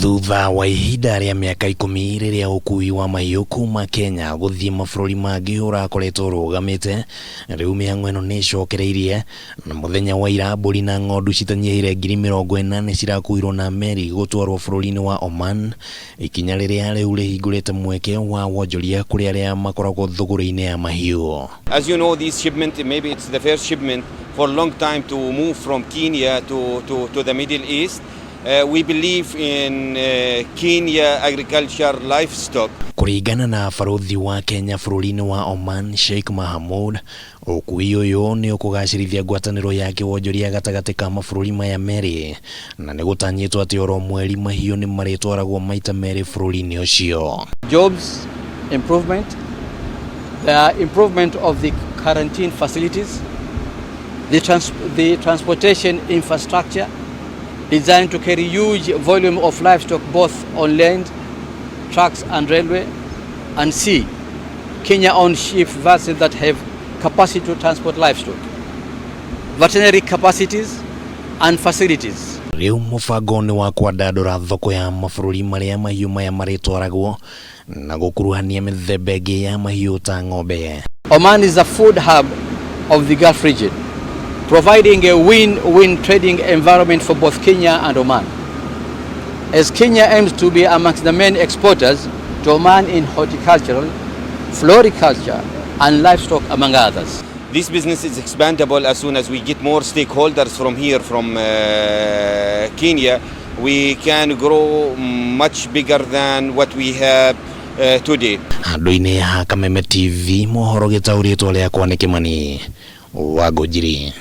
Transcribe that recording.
Thutha wa ihinda rĩa mĩaka 10 rĩrĩa ũkui wa mahiũ kuma Kenya gũthiĩ mabũrũri mangĩ ũrakoretwo ũrũgamĩte, rĩu mĩhang'o ĩno nĩ ĩcokereirie, na mũthenya wa ira mbũri na ng'ondu citanyihĩire 40,000 nĩ cirakuirwo na meri gũtwarwo bũrũri-inĩ wa Oman, ikinya rĩrĩa rĩu rĩhingũrĩte mweke wa wonjoria kũrĩ arĩa makoragwo thũgũrĩ-inĩ ya mahiũ. As you know, this shipment, maybe it's the first shipment for a long time to move from Kenya to the Middle East. We believe in Kenya agriculture livestock. Kũringana na barũthi wa Kenya bũrũri-inĩ wa Oman, Sheikh Mahamud, ũkui ũyũ nĩ ũkũgacĩrithia ngwatanĩro ya kĩwonjoria gatagatĩ ka mabũrũri maya merĩ, na nĩ gũtanyĩtwo atĩ oro mweri mahiũ nĩ marĩtwaragwo maita merĩ bũrũri-inĩ ũcio. Jobs improvement, the improvement of the quarantine facilities, the transportation infrastructure designed to carry huge volume of livestock both on land, trucks and railway, and sea. Kenya-owned ship vessels that have capacity to transport livestock, veterinary capacities and facilities. Rĩu mũbango nĩ wa kwandandũra thoko ya mabũrũri marĩa mahiũ maya marĩtwaragwo na gũkuruhania mĩthemba ĩngĩ ya mahiũ ta ng'ombe. Oman is a food hub of the Gulf region, providing a win-win trading environment for both Kenya and Oman. As Kenya aims to be amongst the main exporters to Oman in horticultural, floriculture, and livestock, among others. This business is expandable as soon as we get more stakeholders from here, from Kenya. We can grow much bigger than what we have today. Handũ-inĩ ha Kameme TV, mohoro gĩtaũrĩtwo rĩakwa nĩ Kĩmani wa Ngũnjiri.